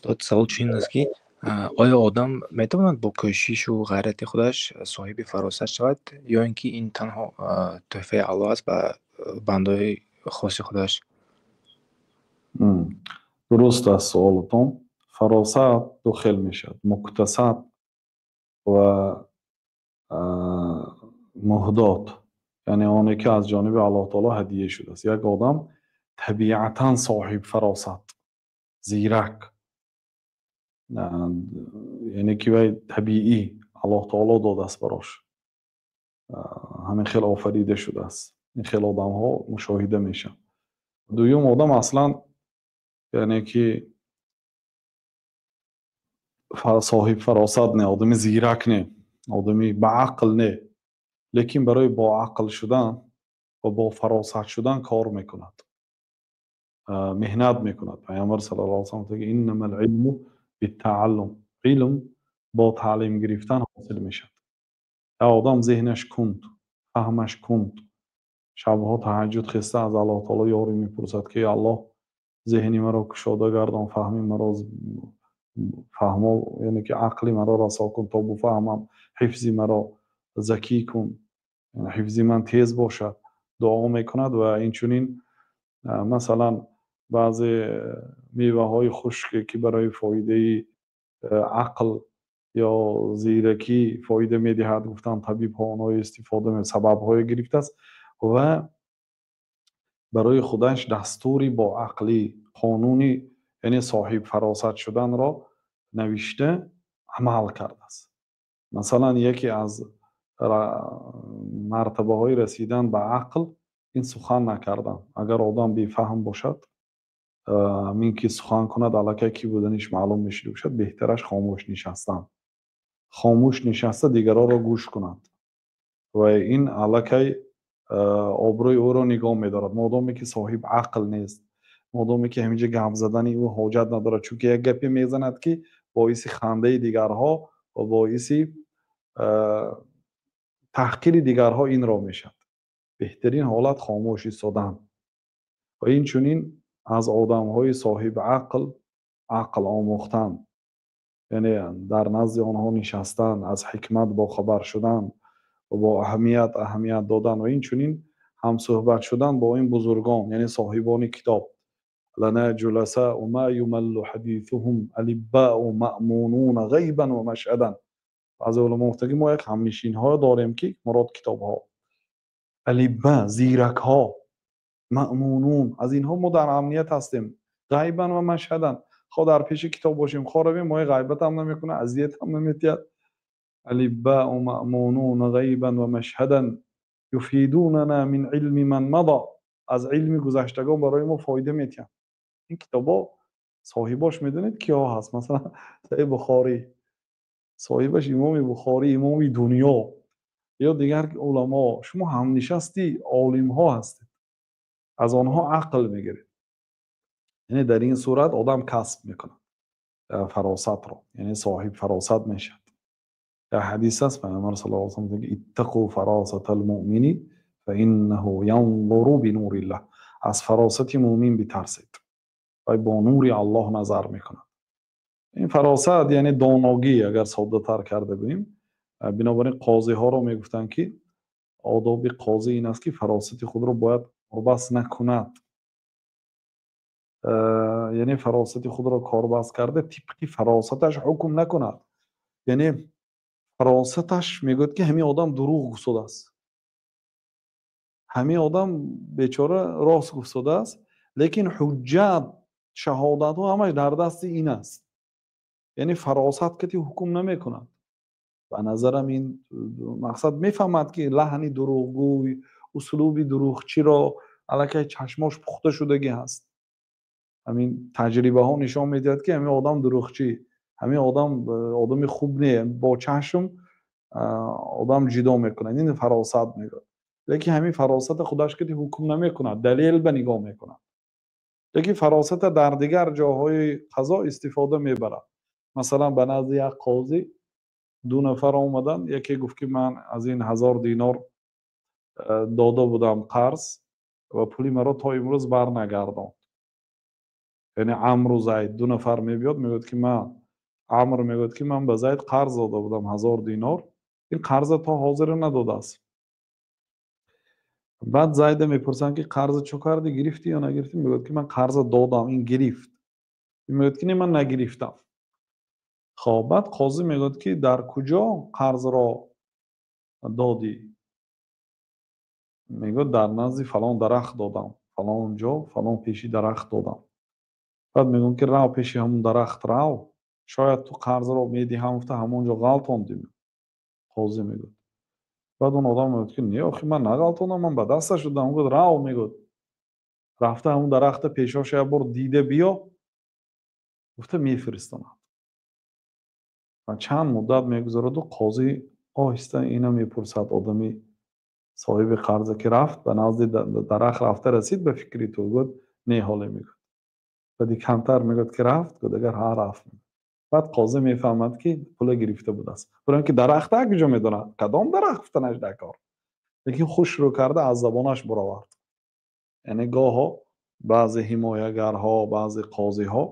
Устод, савол чунин аст, ки оё одам метавонад бо кӯшишу ғайрати худаш соҳиби фаросат шавад, ё ин ки ин танҳо тӯҳфаи Аллоҳ аст ба бандаҳои хоси худаш? Дуруст аст суолатон. Фаросат ду хел мешавад: муктасаб ва муҳдот, яъне оне ки аз ҷониби Аллоҳ таоло ҳадия шудааст. Як одам табиатан соҳиб фаросат, зирак, яъне ки вай табиӣ Аллоҳ таоло додааст барош, ҳамин хел офарида шудааст. Ин хел одамҳо мушоҳида мешаванд. Дуюм, одам аслан, яъне ки соҳиб фаросат не, одами зирак не, одами баақл не, лекин барои боақл шудан ва бофаросат шудан кор мекунад, меҳнат мекунад. Пайғамбар саллаллоҳу алайҳи васаллам гуфта: "Иннамал илму биттааллум", илм бо таълим гирифтан ҳосил мешавад. Як одам зеҳнаш кунд, фаҳмаш кунд, шабҳо таҳаҷҷуд хеста аз Аллоҳ таоло ёрӣ мепурсад, ки Аллоҳ, зеҳни маро кушода гардон, фаҳми маро фаҳмо, яъне ки ақли маро расо кун, то буфаҳмам, ҳифзи маро закӣ кун, ҳифзи ман тез бошад. Дуо мекунад ва инчунин, масалан, баъзе меваҳои хушке, ки барои фоидаи ақл ё зиракӣ фоида медиҳад, гуфтанд табибҳо, онҳоро истифода, сабабҳое гирифтааст ва барои худаш дастури боақлӣ, қонуни, яъне соҳибфаросат шуданро навишта амал кардааст. Масалан, яке аз мартабаҳои расидан ба ақл ин сухан накардан. Агар одам бефаҳм бошад, ин ки сухан кунад, аллакай кӣ буданиш маълум мешуда бошад, беҳтараш хомӯш нишастан, хомӯш нишаста дигаронро гӯш кунад ва ин аллакай обрӯи ӯро нигоҳ медорад. Модоме ки соҳиб ақл нест, модоме ки ҳаминҷа гап задани ӯ ҳоҷат надорад, чунки як гапе мезанад, ки боиси хандаи дигарҳо ва боиси таҳқири дигарҳо инро мешавад, беҳтарин ҳолат хомӯш истодан ва инчунин аз одамҳои соҳиби ақл ақл омӯхтан, яъне дар назди онҳо нишастан, аз ҳикмат бохабар шудан ва бо аҳамият додан ва инчунин ҳамсӯҳбат шудан бо ин бузургон, яъне соҳибони китоб. "Лана ҷуласау ма юмаллу ҳадисуҳум алиббау маъмунуна ғайбан ва машҳадан". Баъзе уламо гуфта, ки мо як ҳамнишинҳо дорем, ки мурод китобҳо, алибба, зиракҳо, маъмунун, аз инҳо мо дар амният ҳастем, ғайбан ва машҳадан, хо дар пеши китоб бошем, хо равем, мои ғайбатам намекунад, азиятам наметиҳад. "Алиббау маъмунуна ғайбан ва машҳадан юфидунана мин илми ман мада", аз илми гузаштагон барои мо фоида метиҳанд. Ин китобҳо соҳибош медонед киҳо ҳаст? Масалан, Саҳиҳи Бухорӣ, соҳибаш Имоми Бухорӣ, имоми дунё, ё дигар уламо. Шумо ҳамнишасти олимҳо ҳастед, аз онҳо ақл мегиред. Яъне дар ин сурат одам касб мекунад фаросатро, яъне соҳиб фаросат мешавад. Як ҳадис аст, Пайғамбар саллаллоҳу алайҳи васаллам мегӯяд: "Иттақу фаросатал муъмини фаиннаҳу янзуру бинуриллаҳ". Аз фаросати муъмин битарсед, вай бо нури Аллоҳ назар мекунад. Ин фаросат яъне доногӣ, агар соддатар карда гӯем. Бинобар ин қозиҳоро мегуфтанд, ки одоби қозӣ ин аст, ки фаросати худро бояд корбаст накунад, яъне фаросати худро корбаст карда, тибқи фаросаташ ҳукм накунад. Яъне фаросаташ мегӯяд, ки ҳамин одам дурӯғ гуфтодааст, ҳамин одам бечора рост гуфтодааст, лекин ҳуҷҷат, шаҳодатҳо ҳамаш дар дасти ин аст, яъне фаросат кати ҳукм намекунад. Ба назарам, ин мақсад мефаҳмад, ки лаҳни дурӯғгӯй, услуби дурӯғчиро аллакай чашмош пухта шудагӣ ҳаст. Ҳамин таҷрибаҳо нишон медиҳад, ки ҳамин одам дурӯғчӣ, ҳамин одам одами хуб не, бо чашм одам ҷудо мекунад. Ин фаросат мегӯяд, лекин ҳамин фаросата худаш кати ҳукм намекунад, далел ба нигоҳ мекунад, лекин фаросата дар дигар ҷоҳои қазо истифода мебарад. Масалан, ба назди як қозӣ ду нафар омаданд. Яке гуфт, ки ман аз ин 1000 динор дода будам қарз ва пули маро то имрӯз барнагардонд. Яъне Амру Зайд ду нафар мебиёд, мегӯяд, ки ман, Амр мегӯяд, ки ман ба Зайд қарз дода будам 1000 динор, ин қарза то ҳозира надодааст. Баъд Зайда мепурсанд, ки қарза чӣ кардӣ, гирифтӣ ё нагирифтӣ? Мегӯяд, ки ман қарза додам, ин гирифт. Мегӯяд, ки не, ман нагирифтам. Хоб, баъд қозӣ мегӯяд, ки дар куҷо қарзро додӣ? Мегӯяд, дар назди фалон дарахт додам, фалон ҷо, фалон пеши дарахт додам. Баъд мегӯянд, ки рав, пеши ҳамон дарахт рав, шояд ту қарзро медиҳам гуфта ҳамон ҷо ғалтондӣ. Қозӣ мегӯяд. Баъд он одам мегӯяд, ки не, охи, ман нағалтондам, ман ба дасташ додам. Гӯяд, рав, мегӯяд, рафта ҳамон дарахта пешоша як бор дида биё гуфта мефиристонад. Ва чанд муддат мегузараду қозӣ оҳиста ина мепурсад одами соҳиби қарза, ки рафт ба назди дарахт, рафта расид, ба фикри ту? Гӯяд, не, ҳоле, мегӯяд. Баъди камтар мегӯяд, ки рафт? Гӯяд, агар ҳа, рафт. Баъд қозӣ мефаҳмад, ки пула гирифта будааст, барои ин ки дарахта куҷо медонад, кадом дарахт гуфтанаш дар кор, лекин хушрӯ карда аз забонаш буровард. Яъне гоҳо баъзе ҳимоягарҳо, баъзе қозиҳо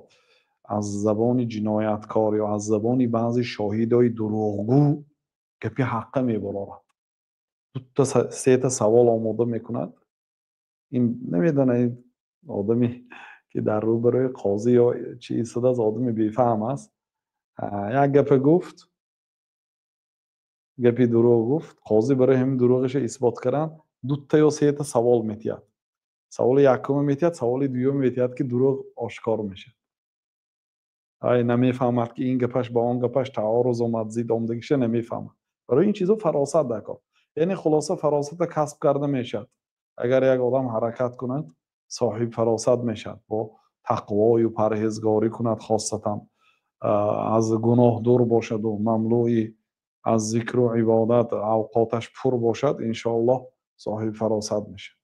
аз забони ҷинояткор ё аз забони баъзе шоҳидои дурӯғгӯ гапи ҳаққа мебарорад. Дута сета савол омода мекунад. Ин намедонад, ин одаме, ки дар рӯбарӯи қозӣ ё чи истодааст, одами бефаҳм аст. Як гапа гуфт, гапи дурӯғ гуфт. Қозӣ барои ҳамин дурӯғаша исбот кардан дута ё сета савол метиҳад. Саволи якума метиҳад, саволи дуюм метиҳад, ки дурӯғ ошкор мешавад. Ай намефаҳмад, ки ин гапаш ба он гапаш таоруз омад, зид омадагиша намефаҳмад. Барои ин чизо фаросат дар кор. Яъне хулоса, фаросата касб карда мешавад. Агар як одам ҳаракат кунад, соҳиб фаросат мешавад, бо тақвою парҳезгорӣ кунад, хосатан аз гуноҳ дур бошаду мамлӯи аз зикру ибодат авқоташ пур бошад, иншоаллоҳ соҳиби фаросат мешавад.